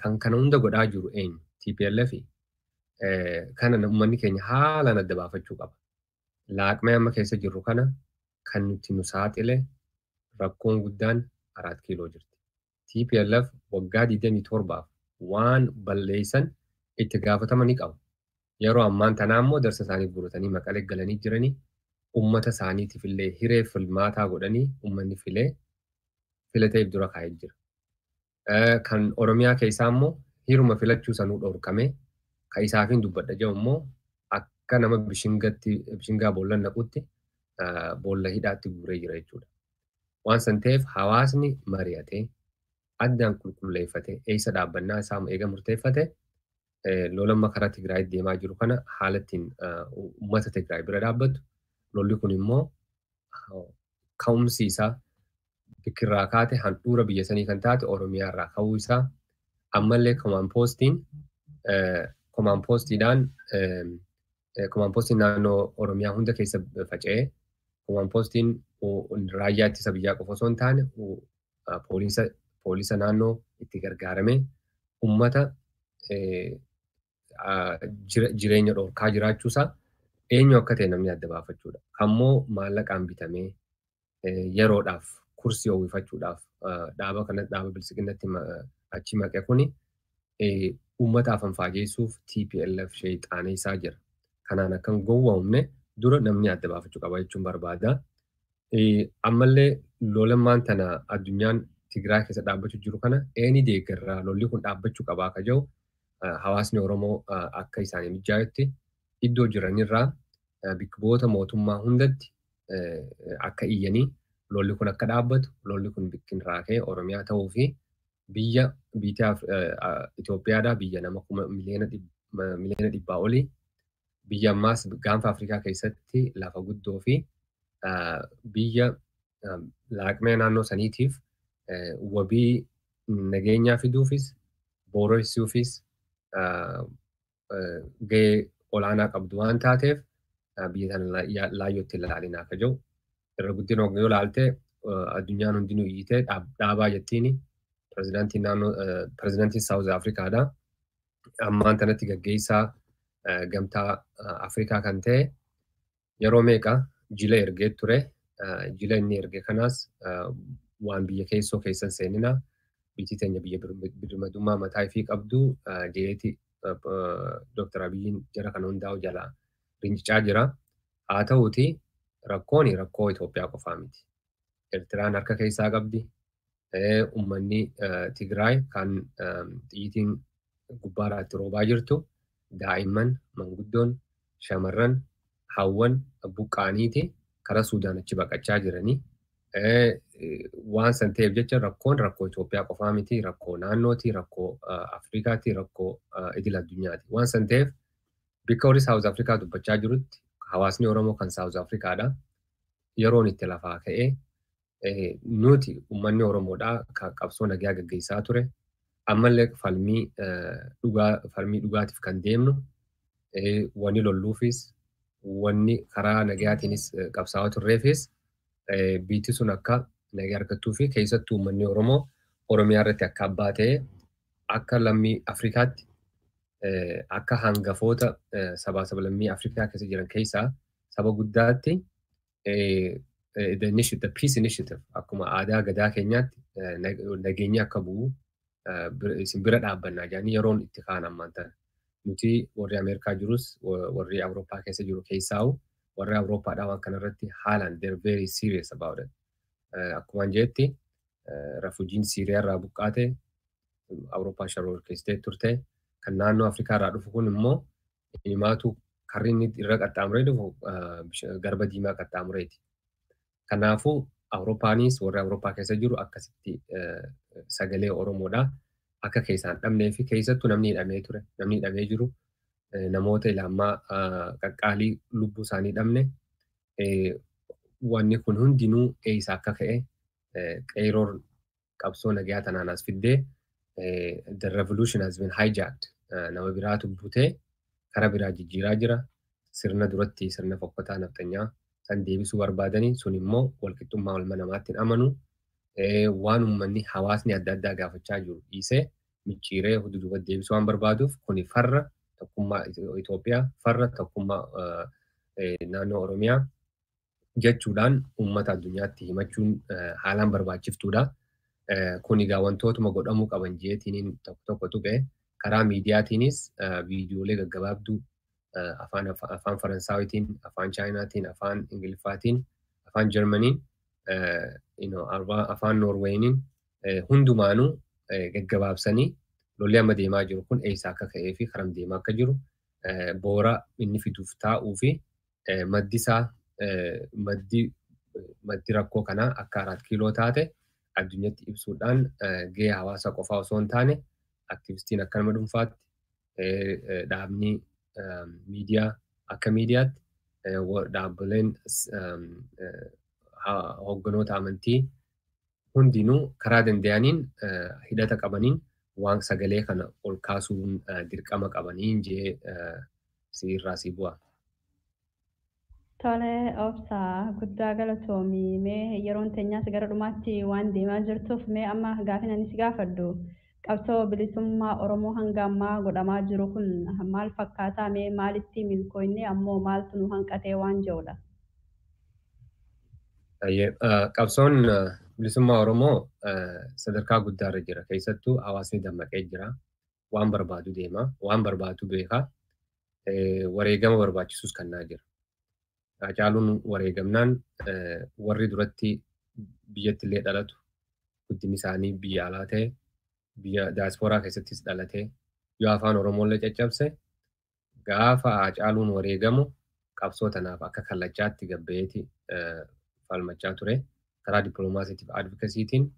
Kan kana hunda godhaa jiru eenyu? TPLF. Kana uummanni keenya haalaan adda baafachuu qaba. Laaqmee amma keessa jirru kana kan nuti nu saaxile rakkoon guddaan Araat Kiiloo jirti. TPLF waggaa 27f waan balleessan itti gaafatama ni qabu. Yeroo ammaan tanaa immoo darsa isaanii guuratanii Maqalee galanii jiranii, uummata isaaniitiif illee hiree filmaataa godhanii, uummanni filee filateef dura kaa'ee jira. Kan Oromiyaa keessaa immoo hiruma filachuu sanuu dhorkame, kan isaafiin dubbadha jedhu immoo akka nama bishingatti bishingaa boolla naqutti boolla hidhaatti guuree jira jechuudha. Waan san ta'eef hawaasni mari'atee addaan qulqulleeffatee eessa dhaabbannaa isaa eega murteeffate, lola karaa Tigraay deemaa jiru kana haala ittiin uummata Tigraay bira dhaabbatu, lolli kun immoo ka'umsi isaa bikirraa kaate handhuura biyya sanii kan taate Oromiyaa irraa ka'uu isaa, ammallee command postiidhaan command postiin naannoo Oromiyaa hunda keessa faca'ee, command postiin raayyaa ittisa biyyaa qofa osoo hin taane poolisa naannoo itti gargaaramee uummata jireenya dhorkaa jiraachuusaa eenyu akka ta'e namni adda baafachuudha. Kammoo maallaqaan bitamee yeroodhaaf kursii uwwifachuudhaaf dhaaba kana, dhaaba bilisiginnatti achi maqe kuni, uummata afaan faajeessuuf TPLF sheexaanee isaa jira. Kanaan akka hin gowwoomne dura namni adda baafachuu qaba jechuun barbaada. Ammallee lolammaan tana addunyaan Tigraay keessa dhaabbachuu jiru kana eenyu deeggarraa, lolli kun dhaabbachuu qabaa akka jiru, hawaasni Oromoo akka isaanii mijaa'utti iddoo jiranirraa bakka mootummaa hundatti akka iyyanii lolli kun akka dhaabbatu, lolli kun bikkinirraa ka'ee Oromiyaa ta'uu fi biyya biyya Itoophiyaadhaa, biyya nama 100 miliyoona olii, biyya ammaas gaanfa Afrikaa keessatti lafa guddoo fi biyya laaqmee naannoo saniitiif wabii nageenyaa fiduufis booressuufis gahee olaanaa qabdu waan taateef, biyya tana laayyootti ilaalinaa akka jiru. Irra guddina yoo ilaalte addunyaan hundinuu iyyitee dhaabaa jettiini. Pirezidaantiin naannoo, pirezidaantiin South Afrikaadha. Ammaan tanatti gaggeessaa gamtaa Afrikaa kan ta'e yeroo meeqa jila ergee ture. Jila inni erge kanaas waan biyya keessoo keessan seenina, biyyi teenya biyya birmadummaa mataa ifii qabdu jeeti. Dr. Abiyyiin jara kana hundaa'u jala rincicaa jira. Haa ta'uuti rakkoon rakkoo Itoophiyaa qofaa miti. Eertiraan harka keessaa qabdi. Uummanni Tigraay kan xiyyitiin gubbaarraa itti roobaa jirtu, daa'imman, manguddoon, shamarran, hawwan buqqaaniiti karaa Suudaan achi baqachaa jiranii. Waan san ta'eef jecha rakkoon rakkoo Itoophiyaa qofaa miti, rakkoo naannooti, rakkoo Afrikaati, rakkoo idil addunyaati. Waan san ta'eef bikka warri South Afrikaa dubbachaa jirutti hawaasni Oromoo kan South Afrikaadha. Yeroon itti lafaa ka'ee nuti uummanni Oromoodhaa kan qabsoo nagaa gaggeessaa ture. Ammallee falmii dhugaa, falmii dhugaatiif kan deemnu, wanni lolluufis, wanni karaa nagaatiinis qabsaa'aa turreefis, biyyi sun akka nagaa argattuu fi keessattuu uummanni Oromoo Oromiyaa irratti akka abbaa ta'e, akka lammii Afrikaatti, akka hangafoota sabaa sablammii Afrikaa keessa jiran keessaa saba guddaatti, the peace initiative, akkuma aadaa gadaa keenyaatti nageenyi akka bu'u isin bira dhaabbannaa jedhanii yeroon itti ka'an ammaan tana. Nuti warri Ameerikaa jirus, warri Awurooppaa keessa jiru keessaa'u, warri Awurooppaadhaa waan kanarratti haalaan they're very serious about it. Akkuma jetti refugeen Siiriyaa irraa buqqaate Awurooppaa shororkeessitee turte. Kan naannoo Afrikaa irraa dhufu kun immoo himaatu karri inni irra qaxxaamuree dhufu garba diimaa qaxxaamureeti. Kanaafuu Awurooppaanis warri Awurooppaa keessa jiru akkasitti sagalee Oromoodhaa akka keessaan dhabnee fi keessattuu namni hidhamee ture, namni hidhamee jiru Namoota ilaammaa qaqqaalii lubbuu isaanii dhabne, wanni kun hundinuu eessa akka ka'e, qeeroon qabsoo nagayaa tanaan as fiddee, the revolution has been hijacked. Nama biraatu butee karaa biraa jijjiiraa jira. Sirna duratti sirna fokkotaa nafxanyaa san deebisuu barbaadanii, sun immoo walqixxummaa ilma namaatti hin amanu. Waan uummanni hawaasni adda addaa gaafachaa jiru dhiisee micciiree duuba deebisuu waan barbaaduuf, kuni farra tokkummaa Itoophiyaa, farra tokkummaa naannoo Oromiyaa jechuudhaan uummata addunyaatti himachuun haalaan barbaachiftuudha. Kun egaa wantootuma godhamuu qaban jeetiniin tokko tokko tuqe. Karaa miidiyaatiinis viidiyoolee gaggabaabduu afaan Faransaawitiin, afaan Chaayinaatiin, afaan Ingiliffaatiin, afaan Jarmaniin, afaan Noorweeniin, hundumaanuu gaggabaabsanii lolli amma deemaa jiru kun eessa akka ka'ee fi karam deemaa akka jiru, boora inni fiduuf taa'uu fi maddi isaa, maddi rakkoo kanaa akka Araat Kiiloo taate addunyatti ibsuudhaan gahee hawaasa qofaa osoo hin taane, aktivistiin akka nama dhuunfaatti, dhaabni miidiyaa akka miidiyaatti, dhaabbileen hoogganoota amantii hundinuu karaa danda'aniin hidhata qabaniin waan sagalee kana ol kaasuun dirqama qabaniin jee si irraa si bu'a. Tole obsaa, guddaa galatoomii. Mee yeroon teenyaas gara dhumaatti waan deemaa jirtuuf, mee amma gaafin ani si gaafadhu, qabsoo bilisummaa Oromoo hanga ammaa godhamaa jiru kun maal fakkaataa? Mee maalitti milkooyne, ammoo maaltu nu hanqatee waan jedhudha? Qabsoon bilisummaa Oromoo sadarkaa guddaarra jira. Keessattuu hawaasni dammaqee jira. Waan barbaadu deema. Waan barbaadu beeka. Wareegama barbaachisus kennaa jira. Hacaaluun wareegamnaan warri duratti biyyatti illee dhalatu, guddinni isaanii biyya alaa ta'e, biyya daasporaa keessattis dhalate, yoo afaan Oromoollee caccabse, gaafa Hacaaluun wareegamu qabsoo tanaaf akka kallachaatti gabbayeeti falmachaa ture. Karaa dippiloomaasiitiif advocacytiin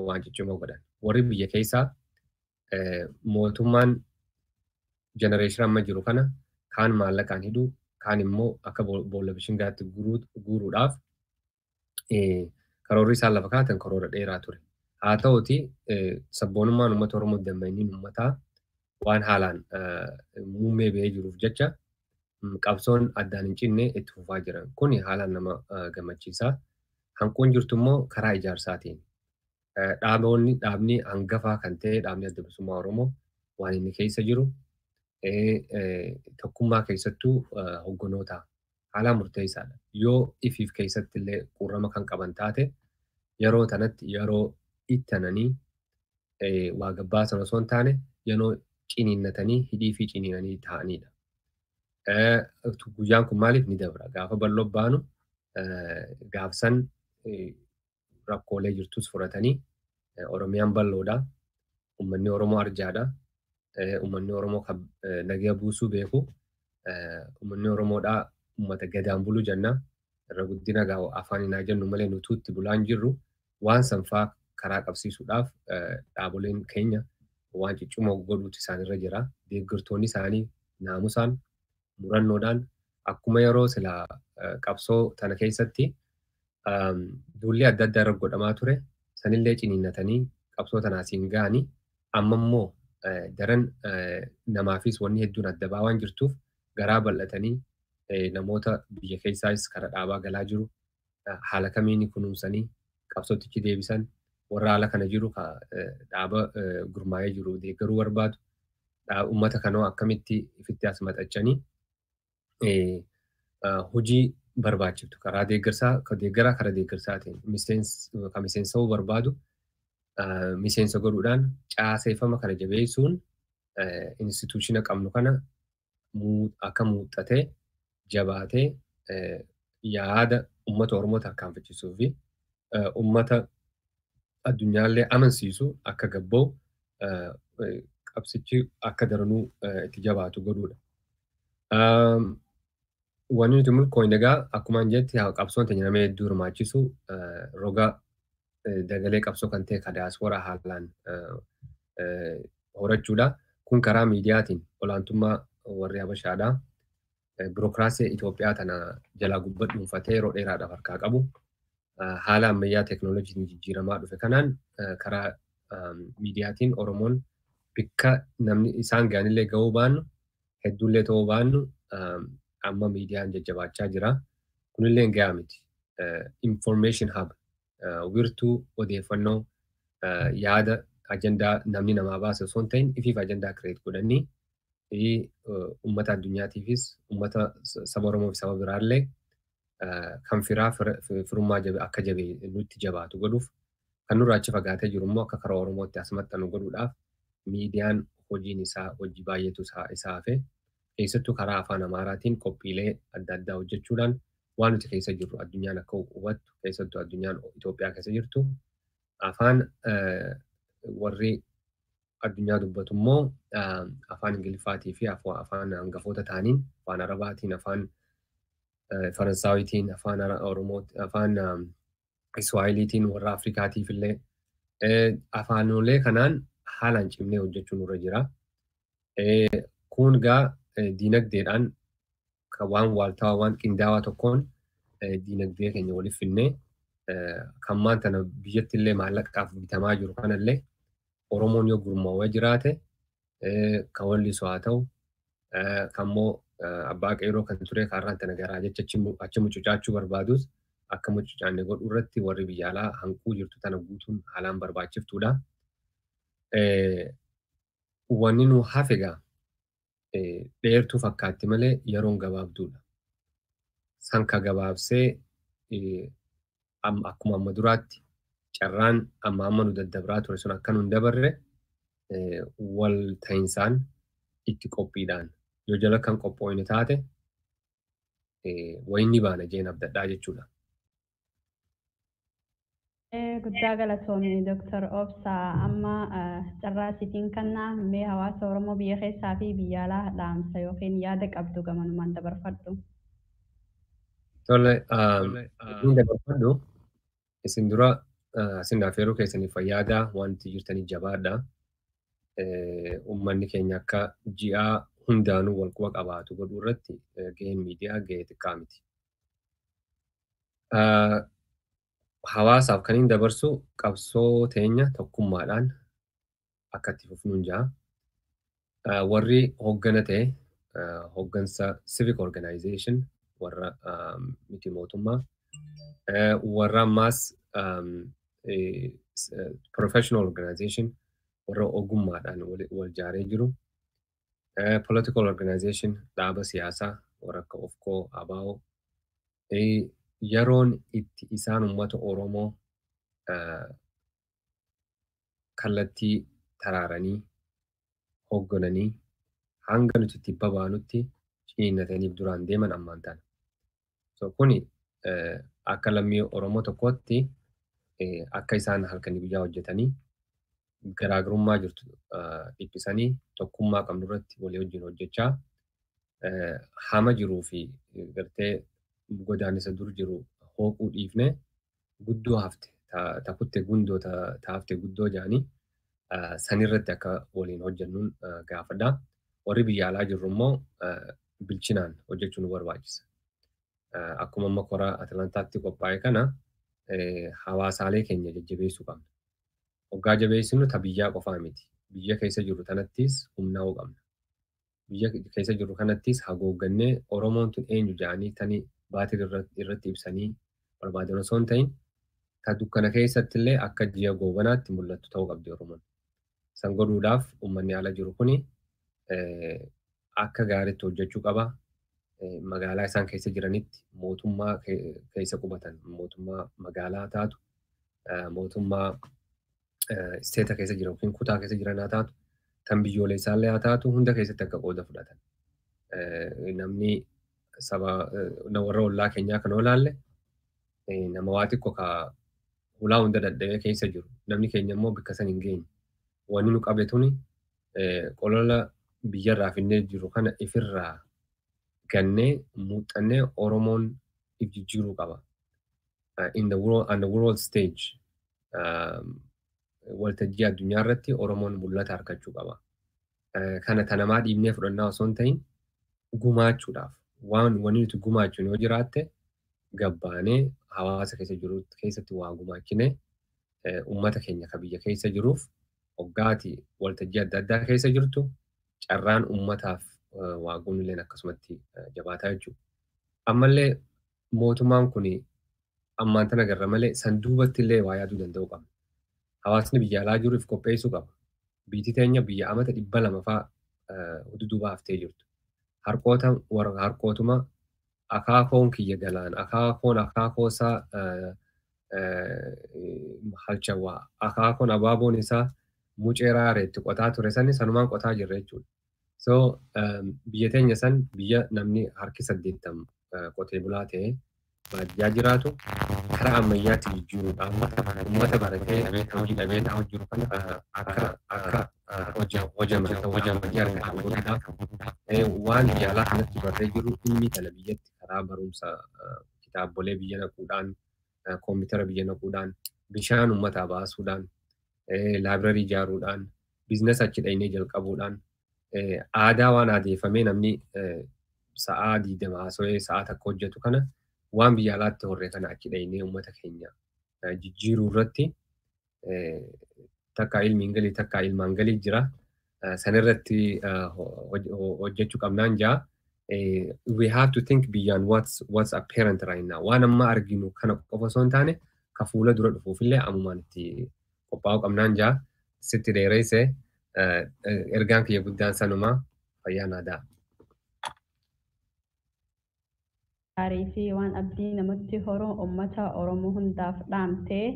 waan ciccimoo godhan. Warri biyya keessaa mootummaan generation amma jiru kana kaan maallaqaan hidhuu, kaan immoo akka boolla bishingaatti guuruudhaaf karoorri isaan lafa kaatan karoora dheeraa ture. Haa ta'uti, sabboonummaan uummata Oromoo, dammaqinni uummataa waan haalaan muummee ba'ee jiruuf jecha qabsoon addaan hin cinne itti fufaa jiran. Kuni haalaan nama gammachiisa. Hanquun jirtu immoo karaa ijaarsaatiin. Dhaaboonni, dhaabni hangafaa kan ta'e dhaabni Adda Bilisummaa Oromoo waan inni keessa jiru tokkummaa keessattuu hogganoota haalaan murteessaadha. Yoo ifiif keessatti illee qurrama kan qaban taate, yeroo tanatti yeroo ittananii waa gabbaasan osoo hin taane, yeroo ciniinnatanii hidhii fi ciniinanii ta'anidha. Guyyaan kun maaliif ni dabra? Gaafa bal'oo baanu gaafsan rakkoolee jirtus furatanii, Oromiyaan bal'oodha. Uummanni Oromoo arjaadha. Uummanni Oromoo kan nagaa buusuu beeku. Uummanni Oromoodhaa uummata gadaan bulu jenna. Irra guddina gaa afaan hinaa jennu malee nutuutti bulaan jirru. Waan sanfaa karaa qabsiisuudhaaf dhaaboleen keenya waan ciccimoo godhuutu isaanirra jira. Deeggartoonni isaanii naamusaan, murannoodhaan, akkuma yeroo silaa qabsoo tana keessatti duulli adda addaa irra godhamaa ture sanillee ciniinnatanii qabsoo tanaa siin ga'anii, amma immoo daran namaafis wanni hedduun adda ba'aa waan jirtuuf, garaa bal'atanii namoota biyya keessaas karaa dhaabaa galaa jiru haala kamiin kunuunsanii qabsootichi deebisan, warra haala kana jiru dhaaba gurmaa'ee jiru deeggaruu barbaadu, uummata kanoo akkamitti ifitti as maxxachanii hojii barbaachiftu karaa deeggarsaa, deeggaraa karaa deeggarsaatiin, kan miseensa'uu barbaadu miseensa godhuudhaan, caaseeffama kana jabeessuun institution qabnu kana akka muuxatee jabaatee yaada uummata Oromoo tarkaanfachiisuu fi uummata addunyaallee amansiisu akka gabboo qabsichi akka daranuu itti jabaatu godhuudha. Wanni nuti milkoofne egaa akkuma jetti, qabsoon teenya nama hedduu hirmaachisu, roga dagalee qabsoo kan ta'e ka daasporaa haalaan horachuudha. Kun karaa miidiyaatiin olaantummaa warri Habashaadhaa birookiraasii Itoophiyaa tana jalaa gubbaa dhuunfatee yeroo dheeraadhaaf harkaa qabu. Haala ammayyaa teekinooloojiin jijjiiramaa dhufe kanaan karaa miidiyaatiin Oromoon bikka namni isaan gahanillee gahuu baannu, hedduullee ta'uu baannu, amma miidiyaan jajjabaachaa jira. Kunillee gahaa miti. Information hub, wiirtuu odeeffannoo, yaada ajandaa namni namaa baase osoo hin ta'in ifiif ajandaa create godhanii uummata addunyaatiifis, uummata saba Oromoo fi saba biraallee kan firaa firummaa akka jabee nutti jabaatu godhuuf, kan nurraa achi fagaatee jiru immoo akka karaa Oromootti as maxxanu godhuudhaaf miidiyaan hojiin isaa hojii baay'eetu isaa hafe. Keessattuu karaa afaan Amaaraatiin qophiilee adda addaa hojjechuudhaan waan nuti keessa jirru addunyaan akka hubattu, keessattuu addunyaan Itoophiyaa keessa jirtu, afaan warri addunyaa dubbatu immoo afaan Ingiliffaatii fi afaan hangafoota ta'aniin, afaan Arabaatiin, afaan Faransaawitiin, afaan Oromoo, afaan Iswaahiliitiin, warra Afrikaatiif illee afaanolee kanaan haalaan cimnee hojjechuun nurra jira. Kun gaa diinagdeedhaan waan waaltawaa, waan qindaawaa tokkoon diinagdee keenya waliif finnee, kan maan tana biyyatti illee maallaqaaf bitamaa jiru kanallee Oromoon yoo gurmaa'ee jiraate, kan wallisu haa ta'u, kan immoo abbaa qeeroo kan ture kaarraan tana garaa jecha achi mucucaachuu barbaadus akka mucucaanne godhuu irratti warri biyya alaa hanquu jirtu tana guutuun haalaan barbaachiftuudha. Wanni nu hafe gaa dheertuu fakkaatti malee yeroon gabaabduudha. San ka gabaabsee akkuma amma duraatti carraan amma amma nu daddabraa ture sun akka nu hin dabarre wal ta'insaan itti qophiidhaan yoo jala kan qophooyne taate wayinni baana jeen abdadhaa jechuudha. Guddaa galatoomii, Dooktar Obsaa. Amma carraa sitiin kannaa mee hawaasa Oromoo biyya keessaa fi biyya alaa dhaamsa yookiin yaada qabdu gamanumaan dabarfadhu. Tole, inni dabarfadhu isin dura isin affeeruu keessaniif fayyaada wanti jirtanii jabaadha. Uummanni keenya akka ji'aa hundaanuu wal quba qabaatu godhuu irratti gaheen miidiyaa gahee xiqqaa miti. Hawaasaaf kan hin dabarsu qabsoo teenya tokkummaadhaan akka itti fufnuun ja'a. Warri hooggana ta'e, hooggansa civic organization, warra miti mootummaa, warra ammaas professional organization, warra ogummaadhaan wal jaaree jiru, political organization, dhaaba siyaasaa warra akka OFCO, ABO, yeroon itti isaan uummata Oromoo kallattii taraaranii hooggananii hanga nuti itti babaanutti ciniinnataniif duraan deeman ammaan tana. So kuni akka lammii Oromoo tokkootti akka isaan halkanii guyyaa hojjetanii garaagarummaa jirtu dhiphisanii tokkummaa qabnu irratti walii wajjin hojjechaa, hama jiruu fi gartee godaannisa dur jiru hooquu dhiifne, guddoo hafte ta kutte gundoo ta hafte guddoo jedhanii sanirratti akka waliin hojjennuun gaafadha. Warri biyya alaa jirru immoo bilchinaan hojjechuu nu barbaachisa. Akkuma amma kora Atlantaatti qophaa'e kana hawaasaalee keenya jajjabeessuu qabna. Hoggaa jabeessinu ta biyyaa qofaa miti. Biyya keessa jirru tanattis humnaa'uu qabna. Biyya keessa jirru kanattis haguuggannee Oromoon tun eenyu jedhanii tani baatii irratti ibsanii barbaadan osoo hin ta'in, ta dukkana keessatti illee akka ji'a goobanaatti mul'attu ta'uu qabdi Oromoon. San godhuudhaaf uummanni ala jiru kuni akka gaariitti hojjechuu qaba. Magaalaa isaan keessa jiranitti mootummaa keessa qubatan, mootummaa magaalaa taatu, mootummaa isteeta keessa jiran yookiin kutaa keessa jiran haa taatu, kan biyyoolessaallee haa taatu, hunda keessatti akka qooda fudhatan. Namni saba warra ollaa keenyaa kan olaalle nama waa xiqqoo ka hulaa hunda dadhabee keessa jiru. Namni keenya immoo bakka san hin geenye. Wanni nu qabe tuni qolola biyyarraa finnee jiru kana ifirraa gannee muuxannee Oromoon if jijjiiruu qaba. In the world, on the world stage, waltajjii addunyaa irratti Oromoon mul'ata argachuu qaba. Kana tanamaa dhiibnee fudhannaa osoo hin ta'in Gumaachuudhaaf waan wanni nuti gumaachuun yoo jiraatte, gabbaanee hawaasa keessa jiru keessatti waa gumaachine, uummata keenya ka biyya keessa jiruuf hoggaati waltajjii adda addaa keessa jirtu carraan uummataaf waa goonilleen akkasumatti jabaataa jechuudha. Ammallee mootummaan kun ammaan tana agarra malee san duubatti illee waa yaaduu danda'uu qabna. Hawaasni biyya alaa jiruuf qopheessuu qaba. Biyyi teenya biyya amata 200 fa'aa duduuba haftee jirtu. Harqoota harqootuma akaakoon kiyya galaan, akaakoon akaakoosaa halchawaa, akaakoon abaaboon isaa mucee raareetti qotaa ture sani sanumaan qotaa jirra jechuudha. So biyya teenya san, biyya namni harki 80 qotee bulaa ta'ee baadiyyaa jiraatu, karaa ammayyaatti jijjiiruudhaan uummata baratee hojii dhabee taa'u jiru kana akka hojii argatan godhuudhaaf, waan biyya alaa kanatti barree jiru dhimmi kana biyyatti karaa barumsa kitaabolee biyya naquudhaan, koompitara biyya naquudhaan, bishaan uummataa baasuudhaan, library ijaaruudhaan, business achi dhaynee jalqabuudhaan, aadaa waan aadeeffamee namni sa'aa 20 haasawee sa'aa 1 hojjetu kana, waan biyya alaatti horree kana achi dhaynee uummata keenya jijjiiruu irratti takka ilmiin galii takka ilmaan galii jira. Sanirratti hojjechuu qabnaan jaa. We have to think beyond what's apparent right now. Waan amma arginu kana qofa osoo hin taane, ka fuula dura dhufuufillee ammumaan itti qophaa'uu qabnaan jaa. Sitti dheereyse, ergaan kiyya guddaan sanuma, fayyaa naadaa. Gaarii fi waan abdii namatti horu uummata Oromoo hundaaf dhaamtee.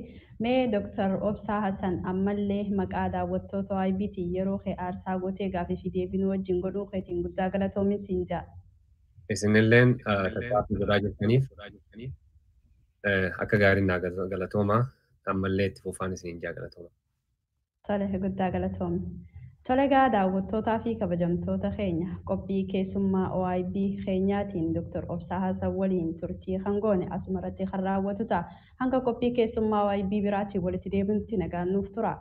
Mee Dr. Obsaa Hassan, ammallee maqaa daawwattoota OIBT yeroo kee aarsaa gootee gaafii fi deebinuu wajjin godhuu keetiin guddaa galatoomin siin ja'a. Isinilleen tattaaffii godhaa jirtaniif akka gaariin naa galatoomaa, ammallee itti fufaan isiniin jaa, galatooma. Tole, guddaa galatoomi. Tole egaa, daawwattootaa fi kabajamtoota keenya, qophii keessummaa OIB keenyaatiin Dr. Obsaa Hassan waliin turtii kan goone asuma irratti kan raawwatu ta'a. Hanga qophii keessummaa OIB biraatiin walitti deebinutti nagaan nuuf tura.